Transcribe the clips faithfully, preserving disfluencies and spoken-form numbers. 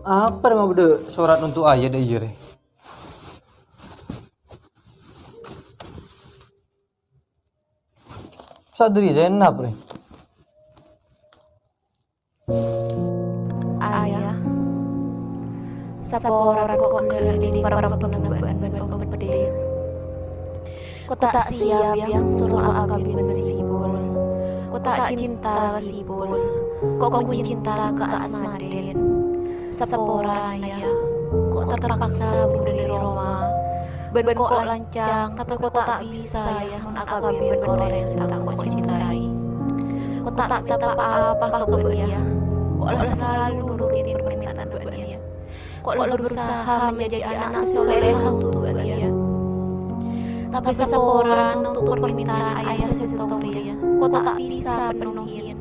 Apa rè mabâdâ sorat onto' ayah dâ' iyâ rè? Sa' dâri Zainab rè. Ayah, saporana ko' ghellâ' andi' parabâna bân, bân, bân, bân, Ko' ta' siap, Yang, soro akabin bân Sibul. Ko' ta' cinta ka Sibul. Ko' ghun cinta ka Asmaden. Saporana, ya. Ko' terpaksa buru dâri roma. Bân ko' lancang, tapè ko' ta' bisa, ya, mon akabin bân orèng sè ta' ko' cintai. Ko' ta' minta pa-apa ka bâ'na, ya. Ko' la salalu nurutin parmintaan bâ'na, ya. Ko' la berusaha menjadi anak sè soleha onto' bâ'na, ya. Tapè saporana onto' parmintaan ayah sè sèttong rèya, ko' ta' bisa penuhin.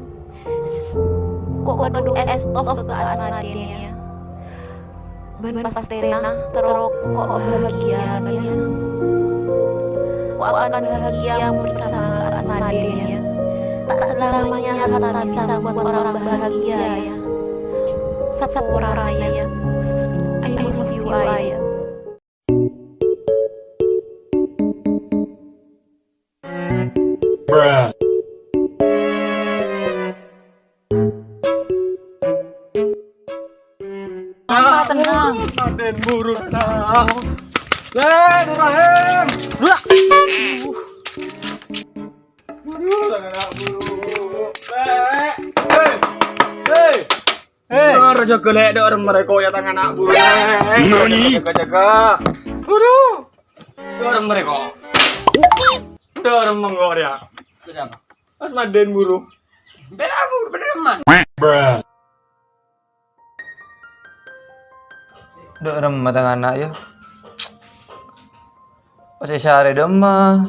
Ko' kodhu èsto ka Asmaden, ya. Bân pastèna terro ko' bahagia, ya. Ko' akan bahagia bersama Asmaden, ya. Tak selamanya harta bisa buat orang bahagia, ya. Saporana, ya. I love you, Ayah. Apa tenang? Raden buru tenang. Le, Nur Rahim. Dua. Buru, tenang, buru. Le. Hei. Hei. Hei. Buru, jaga, Le, dâ' remma rèko, ya, tang ana' buru. Nani? Jaga, jaga. Buru. Dâ' remma rèko. Dâ' remma engko' rèya. Sudah, Pak. Asmaden buru. Bela buru, bener, Man. Dâ' remma tang ana', ya. Pas èsarè dâ' emma.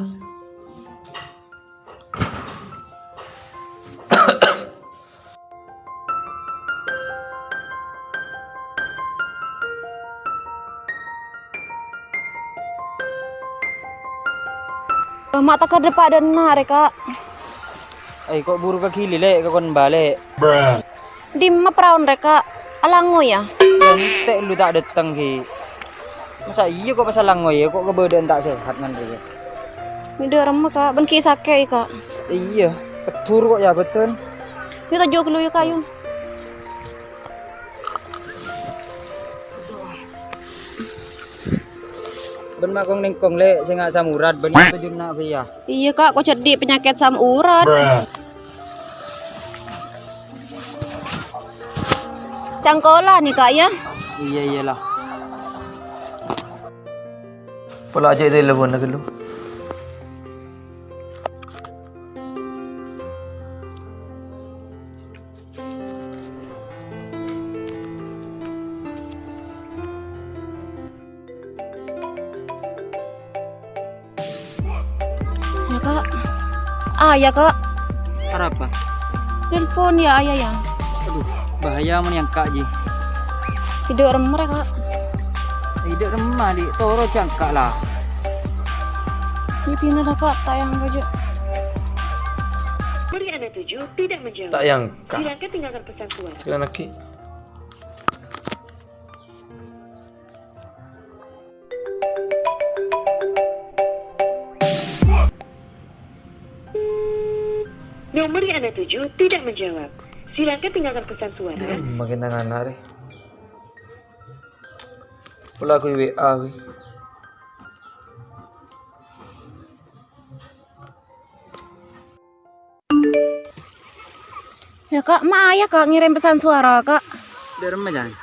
Ma' ta' kardhâ padâna rè, Ka'. Ai, ko' buru ka ghili, Lè', ka kon bâli'. Dimma paraona rè, Ka'? Alangngo, ya? Ente' lu ta' dâteng, ghi. Masa iyâ ko' pas alangngo, ya? Ko' kabâdâ'ân ta' sehat, ngan, rè? Dâ' remma, Ka'? Bân ghi' sakè', Ka'? Iyâ, kedur ko' ya, bhunten. Yâ, toju' ghâllu, yâ, Ka', yâ. Bân ma' kong-nèngkong, Lè', sè nga' asam urat, bân tojuna, Bhi, ya. Iyâ, Ka', ko' jadi penyakit asam urat. Cangkola nè, Ka', ya? Iyâ, iyâ la. Pola ajâ' telepon ghâllu. Ya, Ka'. Ah, ya, Ka'. Arapa? Telepon ya, Ayah, ya. Aduh, bahaya mon èangka', Ji. Dâ' remma rè, Ka'. Dâ' remma, Di'. Toro jâ' angka', la. Iyâ dinah, Ka', ta' èangka', jâ'. Nomor yang Anda tuju tidak menjawab. Ta' èangka'. Silakan tinggalkan pesan suara. Sekali lagi. Nomor yang Anda tuju tidak menjawab. Silakan tinggalkan pesan suara. Makin tang ana' rè. Pola aku W A, wè. Ya, Ka', ma' ayah, Ka', ngèrèm pesan suara, Ka'. Dâ' remma, Jang?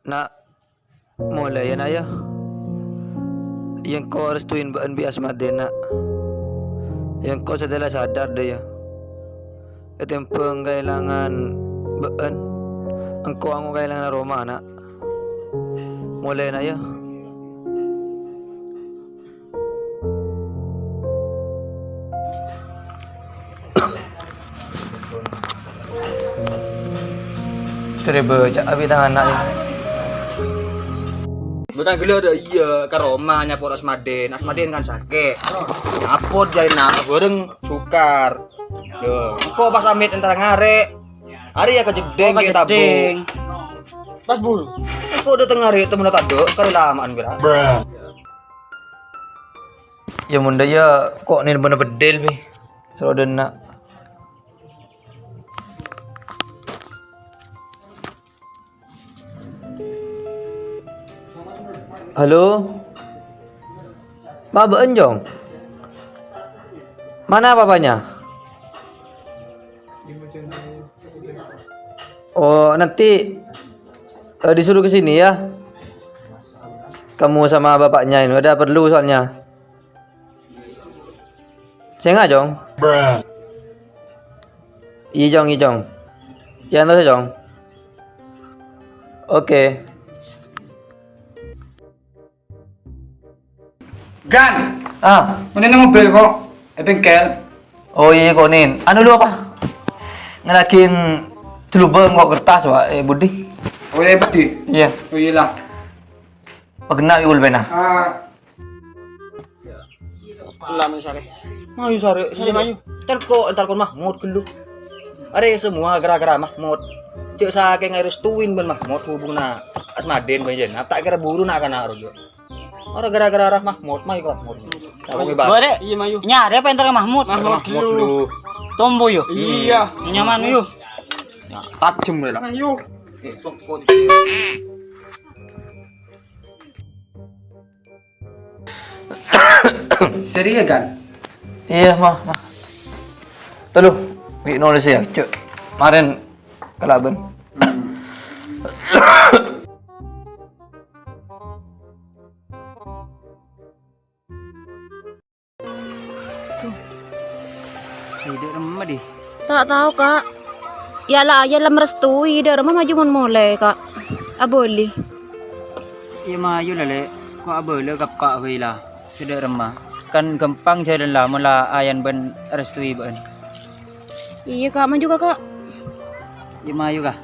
Na', molaè, ya, Na', ya. Iyâ engko' arèstoin bâ'ân bi' Asmaden, Na'. Iyâ engko' sadhâjâ sadar, dâ', ya. Ètèmbhâng kaèlangan bâ'ân, engko' ango' kaèlangan roma, Na'. Molaè, Na', ya. Terè bâca abit tang ana', ya. Bhunten ghellâ' dâ' iyâ, ka roma nyapora Asmaden. Asmaden kan sakè'. Nyapor jârèna bhâreng sukar. Lho, engko' pas amit entar ngarè'. Arè ya ka jeddhing, oh, ka jeddhing. Tabung. Pas buru. Engko' dâteng arè' temen tadâ', karè lama'an pèra'. Yâ, mon dâ' iyâ, ko' nèn bâna beddel, Bi. Soro dâna'. Halo? Ma' bâ'ân, Jong? Mana papanya? Oh, nanti, eh, disuruh ke sini ya. Kamu sama bapaknya ini, ada perlu soalnya. Sènga', Jong? Iyâ, Jong, iyâ, Jong. Iyâ, antos, Jong. Oke. Gan! Ah. Mending nang mobil ko', è bengkel. Oh iyâ, ko' nèn. Anu lu apa? Ngalaghin jhulubâng ko' kertas, Pak, è budi. Oh iyâ, budi? Iyâ. Oh iyâ lah. Paghenna' wi pulpèna. Ah. Lah, mayu sarè. Mayu sarè, sarè, mayu. Entar ko', entar ko' Mahmud ghâllu. Arè semua gara-gara Mahmud. Cè' sakèng arestuin bân Mahmud hubunganna Asmadin bân Zainab, ta' kèra buru na'-kana' rojo. Ora gara-gara Rah Mahmud, mayu ka Mahmud. Nah, wong ibarat. Boleh. Iya, mayu. Nyarè apa entar ka Mahmud? Mahmud Mahmud dulu. Tombo yo. Iya. Nyaman yo. Ya, tajem ya lah. Ayo. Eh, sokot. Serius kan? Iya, mah, mah. Telu, wi nulis ya, cuk. Kemarin kalaban. Ayo, dek remma di. Ta' tao, Kak. Ya la, ya la merestui, dek remma maju mon mole, Kak. Aboli. Iya, mayu la, Lek. Ko' abala ka eppa' bae la, sè dek remma. Kan gampang jalan la, mon la ayan bân restui bân. Iya, Kak. Maju, Kakak. Iya, mayu, Kak.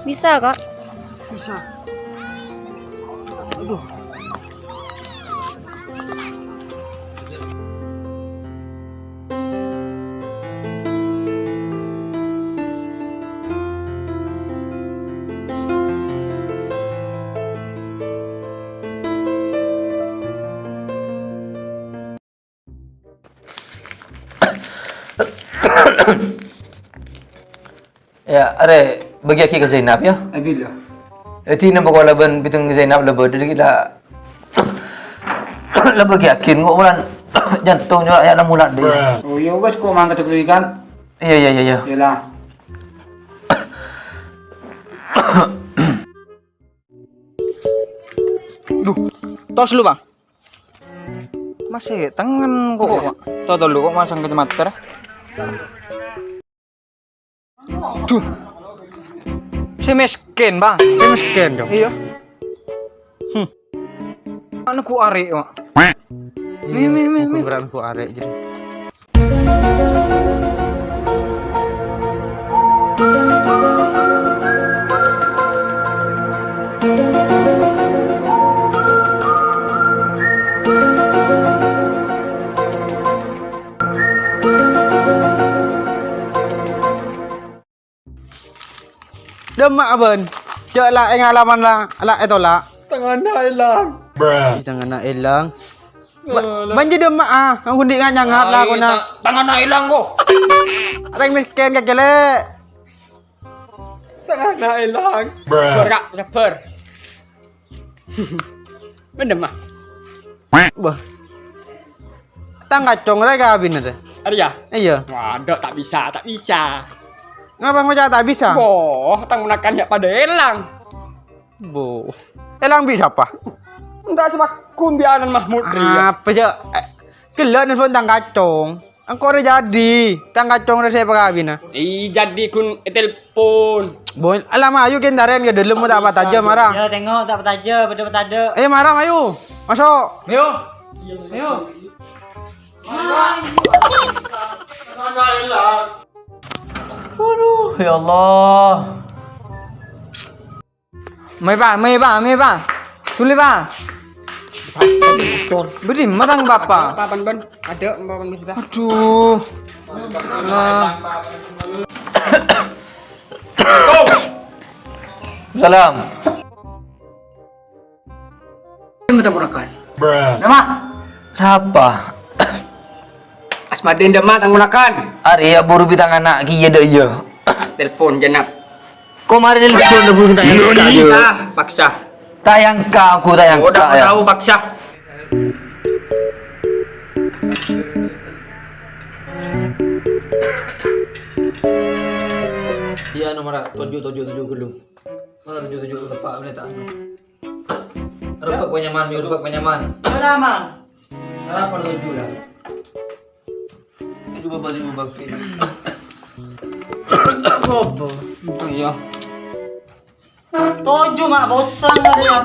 Bisa, Kak? Bisa. Aduh. Ya, arè bâgiyâghi ka Zainab, ya. Abil, ya. Jadi, nampa kala bân bhidhâng Zainab la bâdâ dhâggi' la, la bâgiyâghi, kok wulan jantung jhughâ ya la mulat, deh. Oh, ya wes, kok mangkat dulu ikan. Iya, iya, iya, iya. Iyalah. Duh, tos lu, Bang. Masih tangan kok, Pak. Tuh, tuh, lu kok masang kacamata, ya? Duh. Si miskin, Bang. Si miskin, dong. Iya. Hmm. Anu ku arek, Pak. Mi, mi, mi, mi. Bukan ku arek, jadi. Dâmma'a bân, jhâ' la èngalaman la, la ètolak. Tangana èlang. Ih, tangana èlang. Ba-, Alah. Bân jhâ' dâmma'a, ngangghundi nga-, nyangat la. Ai, kona. Ta-, tangana èlang, ko. Rèng miskin kakè, Lè'. Tangana èlang. Sabbhâr, Kak, sabbhâr. Mendem, ah. Bâh. Tang kacong rè kabin rè. Arè ya? Iya. Waduh, tak bisa, tak bisa. Ngapa ngoca' tak bisa? Boh, tang menakan ya pada èlang. Boh. Èlang bi' sapa? Enggak, cuma kumbianan Mahmud rè ya. Apa, Cak? Eh, gellâ' nelpon tang kacong. Engko' rè jadi, tang kacong rè sè pakabina. Ih, jadi ghun ètelpon. Boy, ala mayu kèn tarèn ka dâlem, ta' pataja mara. Ya, tengok, ta' pataja, padâ pataja. Eh, mara mayu. Masuk. Ayo. Ayo. Aduh, ya Allah. Mai, Pa', mai, Pa', mai, Pa'. Suli, Pa'. Budi matang, Bapa'. Papan, Ban. Ada, papan sudah. Aduh. Nah. Assalamualaikum. Salam. Nama tang ponakan? Nama? Sapa? Asmadin, nama tang ponakan? Arèya buru bi' tang ana' kèya dâ' iyâ. Telepon jenak. Ko' marè nelpon, nelpon ta' nyangka, iyâ. Paksa, paksa. Ta' nyangka aku, ta' nyangka, tahu, paksa. Iyâ, nomor tujuh tujuh tujuh ghâllu. Mana tujuh tujuh, tepa' menit, ah. Rebak panyaman, rebak panyaman. Salaman. Kenapa tujuh lah? Itu bapak ibu bakti. Apa? Itu iya. Tujuh, Mak, bosan tadi ya.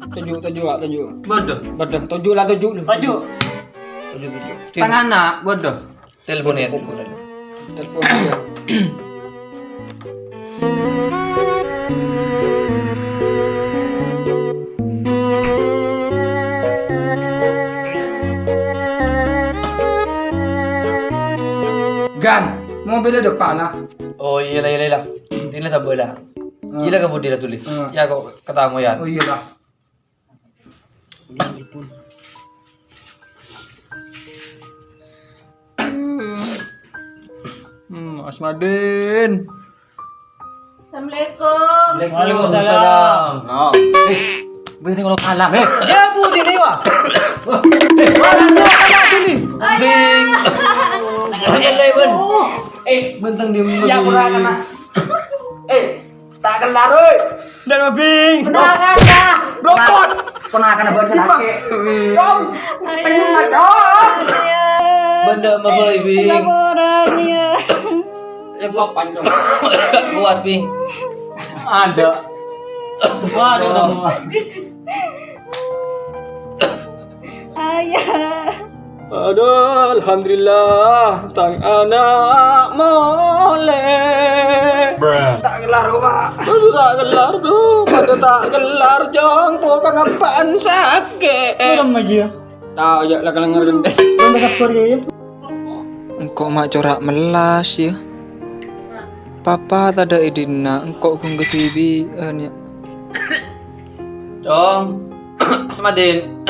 Tujuh, tujuh, Wak, tujuh. Betul. Betul, tujuh lah, tujuh. Tujuh. Tujuh, tujuh. Tang ana', betul. Telepon ya, telepon. Telepon ya. Gan, mobilnya depan lah. Oh, iya lah, iya lah. Ini sabar lah. Ah. Iya lah, ke budi lah, Tuli. Ah. Ya, kok ketemu ya? Oh, iya lah. Hmm, Asmadin. Assalamualaikum. Waalaikumsalam. Oh. Eh, bener sing ngolok kalang, eh. Ya, Bu, sini, wah. Eh, wah, lu kalah tuh, nih. Bing. Eh, benteng di. Ya, kurang anak. Eh, tak kelar, oi. Ndak, Bing. Ponakan, Pak. Blokot. Ponakan abang sakit. Dong. Ayo. Pengen, Dong. Ayo. Benda apa, Bing? Laporan, ya. Ya, gua panjang. Kuat, Bing. Ada. Waduh. Ayah. Aduh, alhamdulillah, tang ana' molè. Bruh. Tak kelar, Pak. Aduh, tak kelar, duh, pada tak kelar, Jong. Kok kangapaan sakè'? Kurang aja. Tao, ya, lah, kelengar gendè. Belum bersyukur, ya, ya. Engko' ma' cora' mellas, ya. Papa tadâ' è dinna', engko' ghun kadhibi'ân, ya. Cong. Asmadin.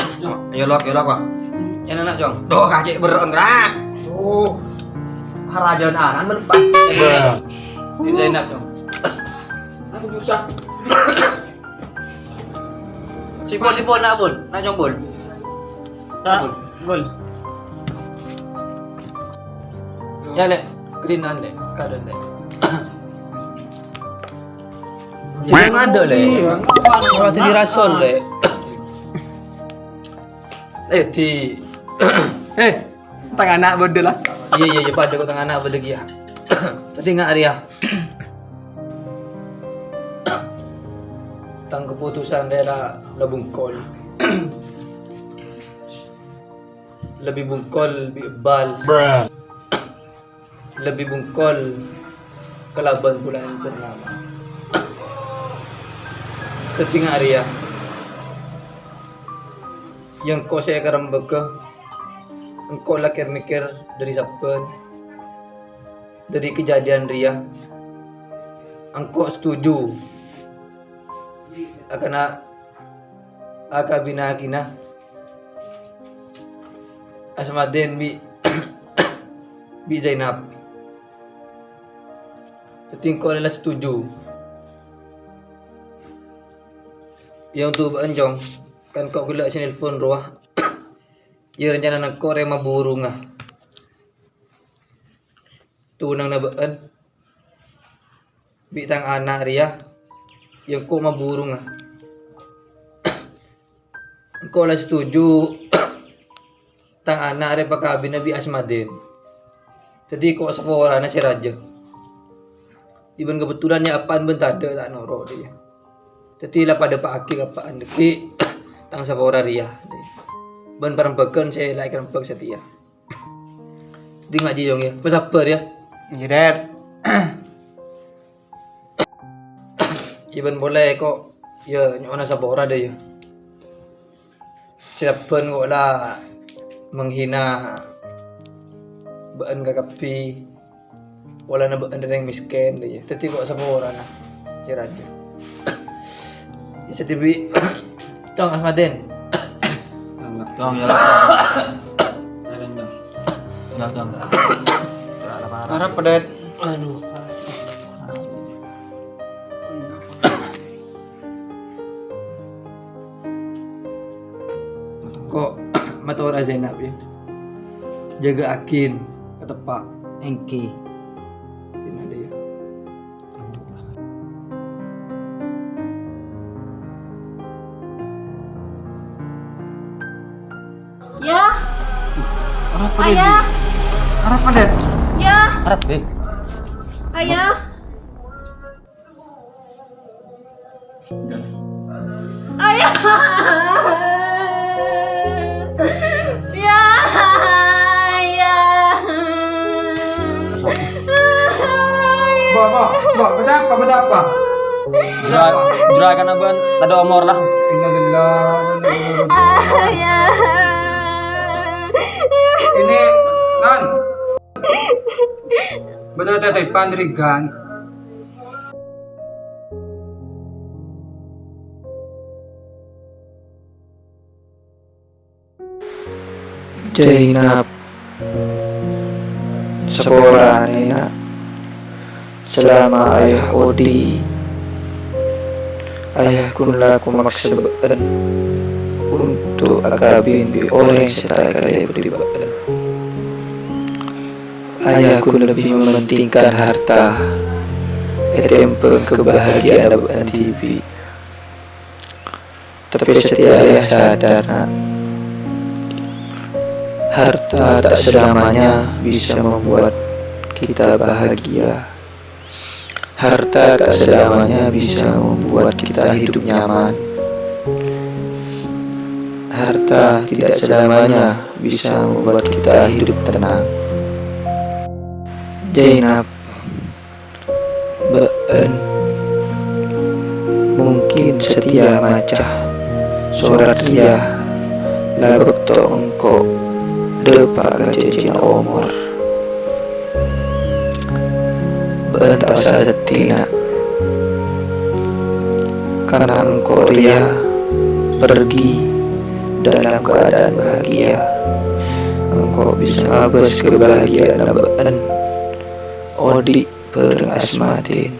Yolok, yolok, Pak. Yan ana', Cong. Duh, kacè' berrâ'ân, ra. Oh. Harajâân ana' berempat. Bruh. Ini Zainab, Cong. Aku susah. Si Bun, si Bun, nak Bun. Nak, Cong, Bun. Nak, Bun. Bun. Ya, Lè'. Green-an, Lè'. Kadân, Lè'. Jangan ada, Lè'. Iya. Malah jadi rasul, Lè'. Eh, di. Eh, tang ana' bâdâ, lah. Iya, iya, iya, padâ kok tang ana' bâdâ kèya. Tadi nggak, Arya? Tang keputusan rèya la, la bungkol. Lebbi bungkol bi' ebbal. Bruh. Lebbi bungkol kalabân bulân purnama. Dhâddhi nga' rèya, ya engko' sè èkarembhâghâ, engko' la kèr-mèkkèr dhâri sabbhân. Dhâri kadhâddhiyân rèya, engko' setuju akana akabinnagina Asmadin bi', bi' Zainab. Dhâddhi engko' la setuju. Ya, untuk bâ'en, Cong, kan ko' ghellâ' sè nelpon rowa. Ya, rencanana engko' rèya maburunga. Tunangnga bâ'en bi' tang ana' rèya, ya engko' maburunga. Engko' la setuju tang ana' rèya pakabinna bi' Asmadin. Dhâddhi ko' saporana sè rajâ. Dhibân kebetulan ya apa'an bân tadâ' ta' noro' dhiyâ. Dhâddhi la padâpa'aghi ka apa'an dhâggi' tang sapora rèya. Bân parembhâghân sè la èkarembhâk satèya. Dhâddhi nga' jiyong, ya. Pasabbhâr, ya. Iya, Dad. Dhibân polè ko', ya, nyo'ona sapora dhâ, ya. Sabbhân ko' la menghina bâ'en kakabbhi, polana bâ'en rèng mèskèn, ya. Dhâddhi ko' saporana, sè rajâ. Setibi. Tong Ahmadin. Tong, ya. Tong. Ya, tong. Arep pedet. Aduh. Ko' mator Zainab, ya. Jâgâ'âghin, kateppa'. Èngghi. Dinah, ya. Ya. Arapa, Ded? Ayah. Arapa, Ded? Ya. Arapa, Ded? Ayah. Ayah. Ya, ayah. Mbak, mbak, mbak, bâdâ apa, bâdâ apa? Jura-, juragan abâ' tadâ' omor la. Innalillahi wa inna ilaihi raji'un. Ayah. Ini, Non. Bâdâ tètèpan dâri Gan. Zainab, saporana, Na'. Salama ayah odi', ayah ghun la ko' maksa bâ'en untuk akabin bi' orèng sè ta' èkalèbât bâ'en. Ayah ghun lebbi mementingkan harta ètèmbhâng kabahagiaanna bâ'en dhibi'. Tapè satèya ayah sadar, Na', harta tak selamanya bisa membuat kita bahagia. Harta tak selamanya bisa membuat kita hidup nyaman. Harta tidak selamanya bisa membuat kita hidup tenang. Zainab, bâ'en mungkin satèya maca sorat rèya la bâkto engko' dâpa' ka cèncèna omor. Bâ'en ta' osa seddhi, Na', karna engko' rèya pergi dalam keadaan bahagia. Engko' bisa ngabâs kabahagiaanna bâ'en odi' bhâreng Asmadin.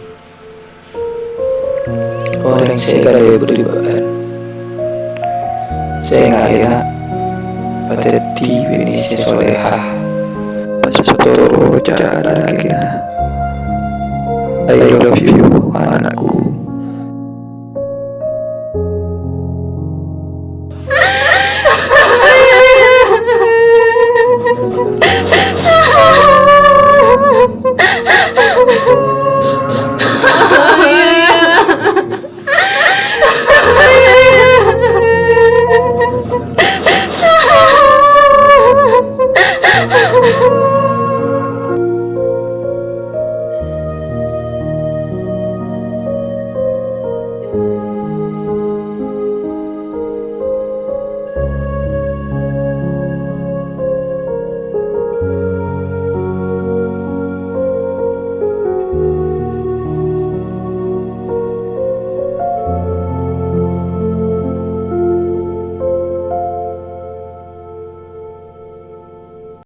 Orèng sè èkalèbât bâ'en. Sènga' rèya padâddhi binè sè solehah. Pas potoro oca' ka lalakèna, "I love you, anakku."